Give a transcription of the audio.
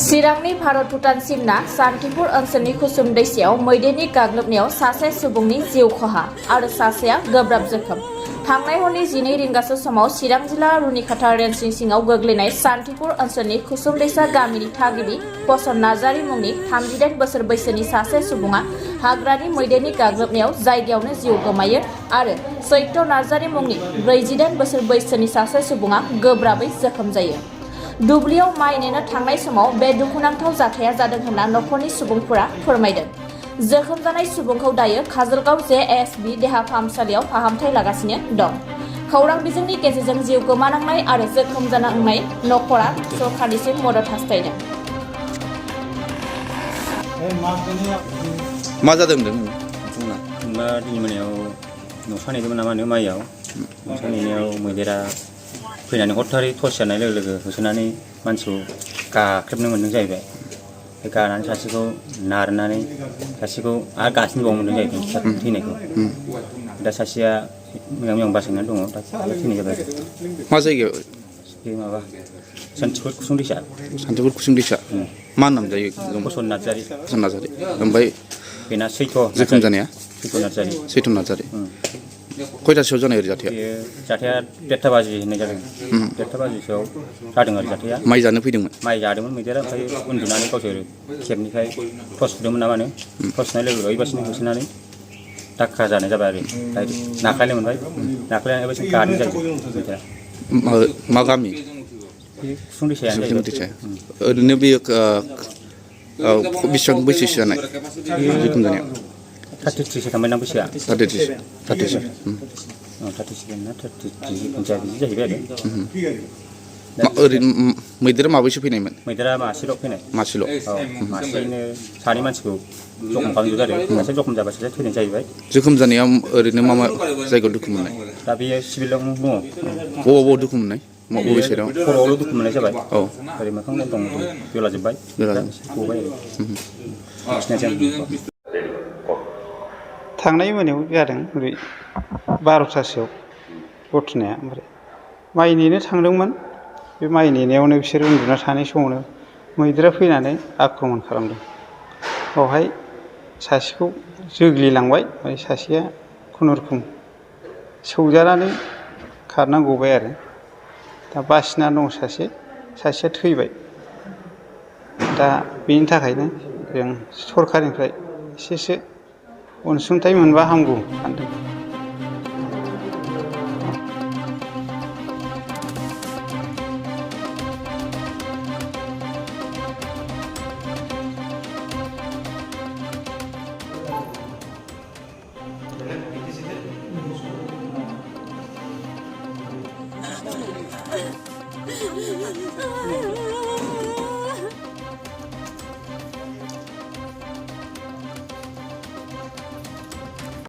चिरांनि भारत भुटान सिमना सान्तिपुर ओनसोलनि कुसुम दैसायाव मैदेरनि गाग्लोबनायाव सासे सुबुंनि जिउ खहा आरो सासेया गोब्राब जोखोम। थांनाय हरनि 12 रिंगासो समाव चिरां जिल्ला रुनिखाता रेन्जनि सिङाव गोग्लैनाय सान्तिपुर ओनसोलनि कुसुम दैसा गामिनि थागिबि पसन नार्जारि मुंनि 38 बोसोर बैसोनि सासे सुबुङा हाग्रानि मैदेरनि गाग्लोबनायाव जायगायावनो जिउ गोमायो आरो चैत्र नार्जारि मुंनि 48 बोसोर बैसोनि सासे सुबुङा गोब्राबै जोखोम जायो। दुब्लियाव माइ नेनो थांनाय समाव बे दुखुनांथाव जाथाया जादों होनना नखरनि सुबुंफोरा फोरमायदों। जोखोम जानाय सुबुंखौ दायो काजलगाव JSB देहा फाहामसालियाव फाहामथाय लागासिनो दं। खौरां बिजोंनि गेजेरजों जिउ गोमानांनाय आरो जोखोम जानांनाय नखरा सरकारनिसिम मदद हास्थायदों। मा जादों होनदों मा दिनै मोनायाव न'सा नेदोंमोन नामा माइयाव न'सा नेनायाव मैदेरा फैनानै हरथारै टर्च जानाय लोगो लोगो होसोनानै मानसिखौ गाख्रेबनो मोन्दों जाहैबाय। बे गानानै सासेखौ नारनानै सासेखौ आरो गासिनोबाव मोन्दों जाहैबाय थैनायखौ। दा सासेया मोजां मोजां बासायनानै दङ दा थैनाय जाबाय। मा जायगायाव? बे माबा सान्तिपुर कुसुम दैसा। सान्तिपुर कुसुम दैसा। मा नाम जायो? पसन नार्जारि। पसन नार्जारि। ओमफ्राय बेना चैत्र जोखोम जानाया? चैत्र नार्जारि। चैत्र नार्जारि। खयथासोआव जानाय ओरै जाथाया? बेयो जाथाया 1:30 बाजि होननाय जादों। 1:30 बाजिसोआव जादों आरो जाथाया। माइ जानो फैदोंमोन? माइ जादोंमोन मैदेरा ओमफ्राय उन्दुनानै गावसोर खेबनिफ्राय टर्च सुदोंमोन नामानो टर्च सुनाय लोगो लोगो ओइबासिनो होसोनानै दाक्का जानाय जाबाय आरो नाख्लायनो मोनबाय। नाख्लायनानै ओइबासिनो गानाय जायो मैदेरा। मा गामि? कुसुम दैसायानो जाहैबाय। ओरैनो बेयो बेसेबां बैसोसो जानाय जोखोम जानाया? 33 थांबाय ना बैसोआ? 33 ना 33 बिदि जाहैबाय आरो। ओरैनो मैदेरा माबैसो फैनायमोन? मैदेरा मासेल' फैनाय। मासेल'? औ मासेयैनो सानै मानसिखौ जखम खालामजोबदों आरो सासे जखम जाबा सासे थैनाय जाहैबाय। जोखोम जानायाव ओरैनो मा मा जायगायाव दुखु मोननाय? दा बेयो सिभिलावनो दङ। बबाव दुखु मोननाय? बबे साइडआव? खर'आवल' दुखु मोननाय जाबाय। औ ओरै मोखाङाव दं बेलाजोब्बाय गबाय आरो। थांनाय मोनायाव जादों ओरै 12थासोआव घटनाया। ओमफ्राय माइ नेनो थांदोंमोन। बे माइ नेनायावनो बिसोर उन्दुना थानाय समावनो मैदेरा फैनानै आक्रमन खालामदों। बावहाय सासेखौ जोग्लिलांबाय ओमफ्राय सासेया खुनुरुखुम सौजानानै खारना गबाय आरो। दा बासिना दं सासेया थैबाय। दा बेनि थाखायनो जों सरकारनिफ्राय एसेसो अनसुंथाइ मोनबा हामगौ सानदों।